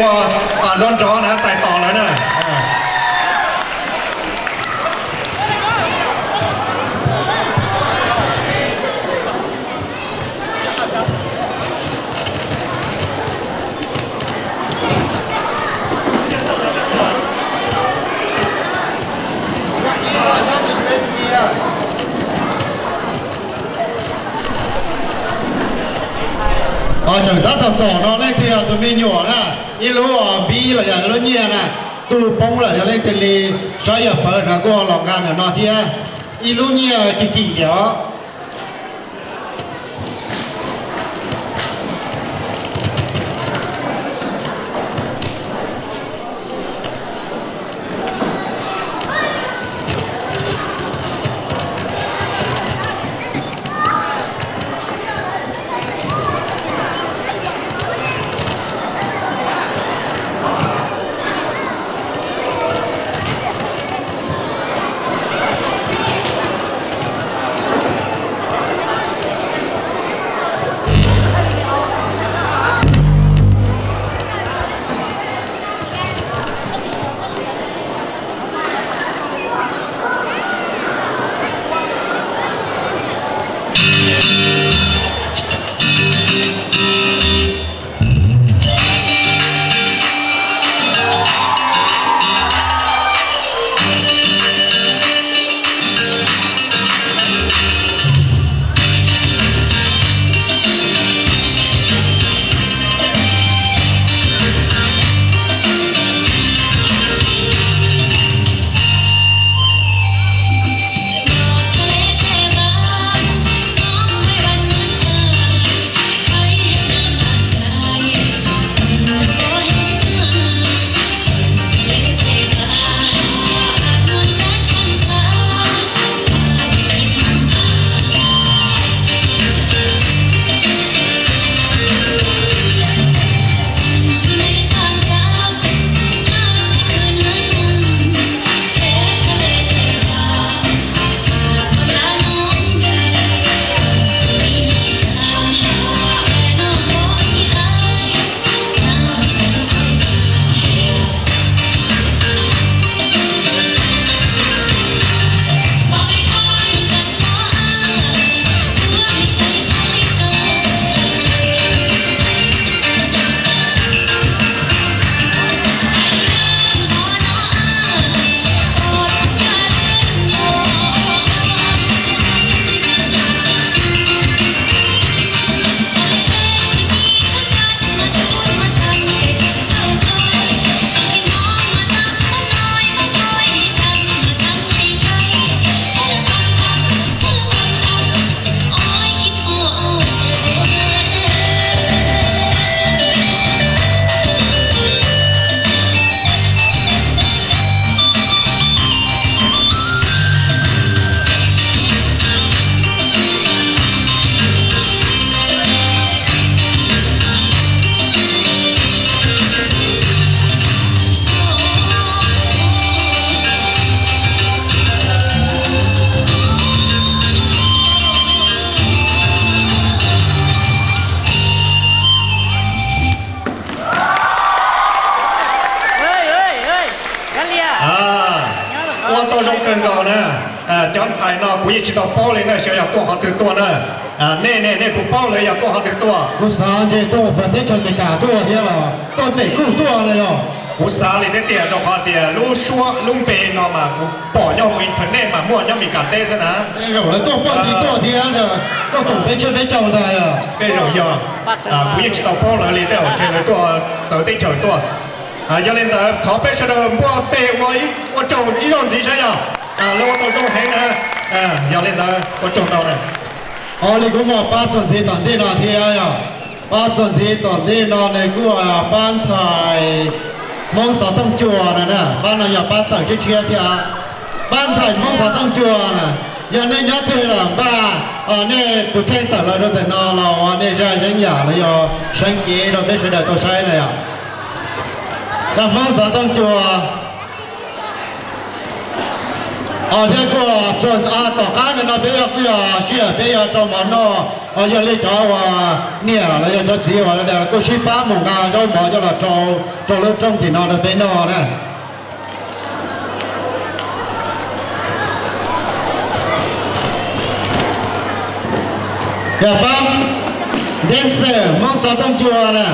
Nrov nrov na, txais tos lawm na. Tseem tab tom tom no leej twg yog tus me nyuam na, ib lub npib los yog ib lub nyiaj na, tu poob lawm yog leej twg li, saib yog pawv no kuj los nqa ntawm no thiab, ib lub nyiaj kim kim tiag os. Ua tau zoo kawg nkaus na. Cov ntxhais no kuv yeej tsis tau paub li na, xyov yog tuaj qhov twg tuaj na. Nej ne, nej puas paub lawv yog tuaj qhov twg tuaj? Kuv xav ntshe tuaj puag teb chaws Amelikas tuaj thiab los tuaj ntawm kuj tuaj los yog? Kuv xav li thiab tiag, rau qhov tias lub suab lub npe no mas kuv pom nyob hauv internet mas muaj nyob Amelikas teb xwb na. Tej zaum lawv tuaj poj ntxoog tuaj thiab, tuaj koom peb tsiab peb caug ntag. Tej zaum yog, kuv yeej tsis tau paub lawv li, tej zaum ntshe lawv tuaj txawv teb chaws tuaj. Yog li ntawd thov peb sawv daws npuaj tes ua, ua tsaug ib zaug ntxiv saib yog. Lawv ua tau zoo heev na. Yog li ntawd ua tsaug ntau na. Ua li kuv muab pab txuas ntxiv tom ntej no thiab yog, pab txuas ntxiv tom ntej no nws kuj pab ntxhais Hmoob Xov Tooj Cua no na, pab no yog pab tawm tshiab tshiab thiab. Pab ntxhais Hmoob Xov Tooj Cua na, yog nej nyob twg los npaj nej tus kheej tawm los rau ntawm no los ua nej zaj yeeb yam los yog seev cev rau peb sawv daws tau saib na yog. Yog Hmoob Xov Tooj Cua. Thiab kuj txuas tom qab no peb yog kuj yog sij hawm peb yuav rau mov noj, Yog li cov uas niam los yog cov txiv uas kuj sib pab mus nqa zaub mov coj los rau lub rooj tim no rau peb noj na. Yog pab dancer Hmoob xov tooj cua na.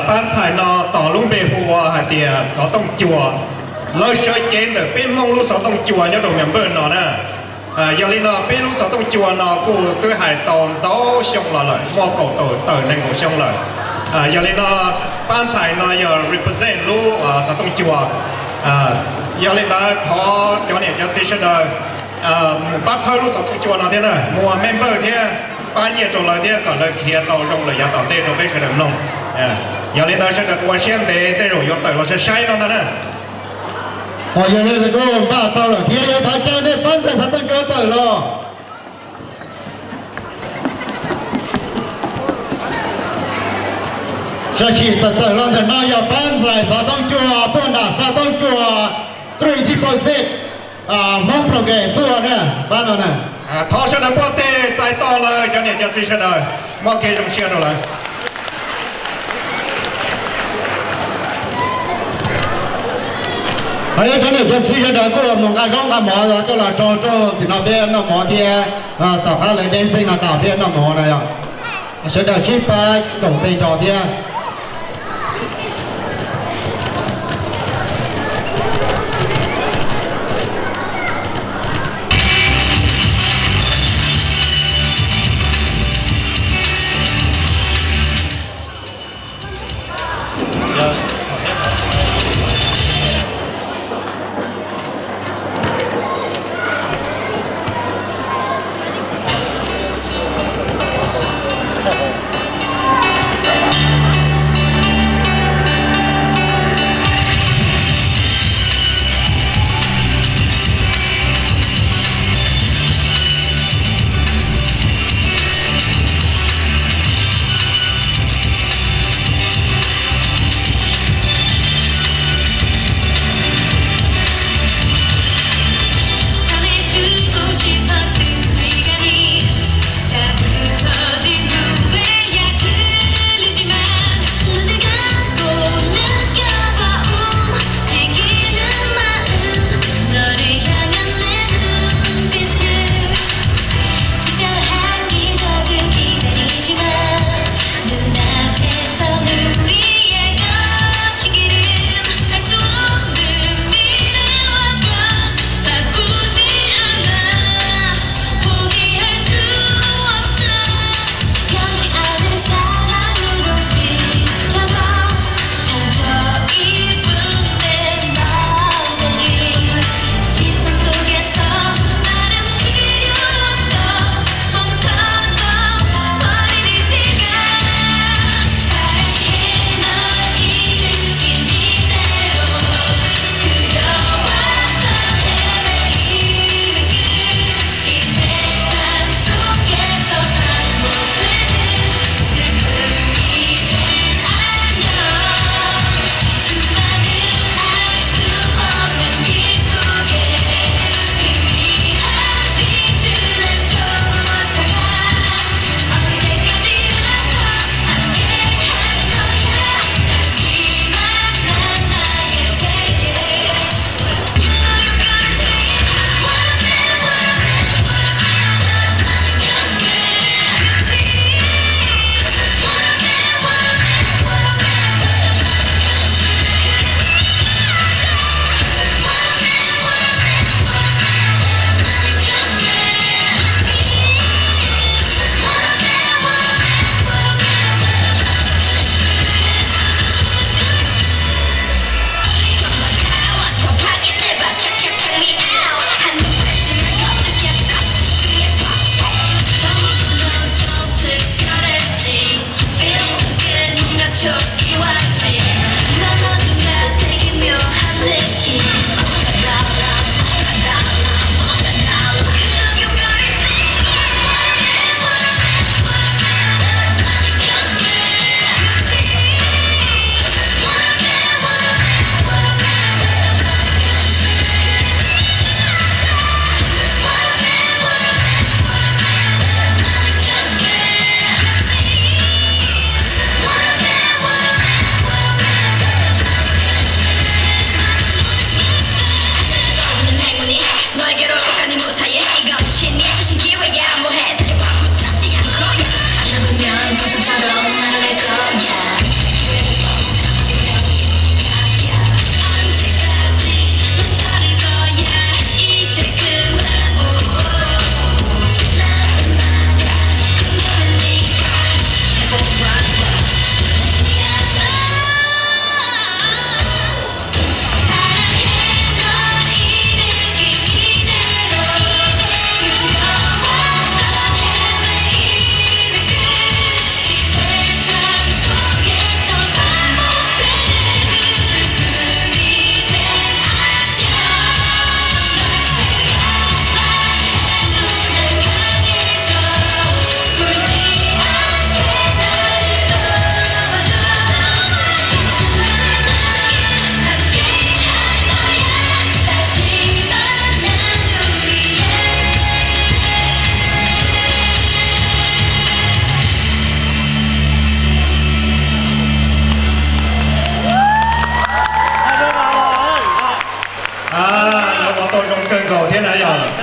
Pab ntxhais no tos lub npe hu ua hais tias xov tooj cua. Lawv sawv cev ntawm peb Hmoob lub xov tooj cua nyob rau member no na. Yog li no peb lub xov tooj cua no kuj twb hais tau ntau xyoo los lawm, muaj kaum tawm nees nkaum xyoo lawm. Yog li no pab ntxhais no yog represent lub xov tooj cua. Yog li ntawd thov cov niam cov txiv sawv daws mus pab txhawb lub xov tooj cua no thiab na, mus ua member thiab pab nyiaj rau lawv thiab kom lawv khiav tau zoo lawm yav tom ntej rau peb sawv daws mloog. Yog li ntawd sawv daws kuj ua siab ntev tej zaum yuav tawm los saib saib no ntag na. Yog li kuj npaj tau lawm thiab, thov caw nej pab ntxhais xov tooj cua tawm los. Tam sim tawm tawm los ntawm no yog pab ntxhais xov tooj cua tuaj nram xov tooj cua three triple six Hmoob program tuaj na, pab no na. Thov sawv daws npuaj tes txais tos lawv cov niam cov txiv sawv daws, muab kev zoo siab rau lawv. Cov niam cov txiv sawv daws kuj mus nqa zaub nqa mov coj los rau rooj tim no peb noj mov thiab, tom qab lawv dancing no tas peb noj mov na yom. Sawv daws sib pab koom tes nrog thiab.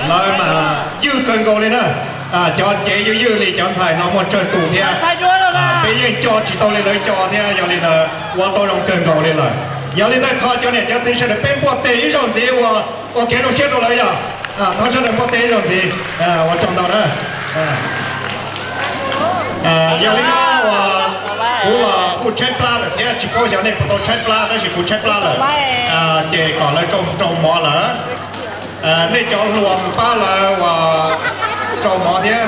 Lawv mas ywj kawg nkaus li na. Cov cev ywj ywj li cov ntxhais no muaj tsawg tus thiab. Peb yeej co tsis tau li lawv co thiab, yog li ntawd ua tau zoo kawg nkaus li lawm. Yog li ntawd thov cov niam cov txiv sawv daws peb npuaj tes ib zaug ntxiv ua, ua kev zoo siab rau lawv yog. Thov sawv daws npuaj tes ib zaug ntxiv, ua tsaug ntau na. Yog li no uas kuv los kuj tshaib plab lawm thiab, tsis paub xyov nej puas tau tshaib plab tab sis kuv tshaib plab lawm. Ces kom lawv rau rau mov lawm. Nej cov hluas mus pab lawv uas rau mov thiab.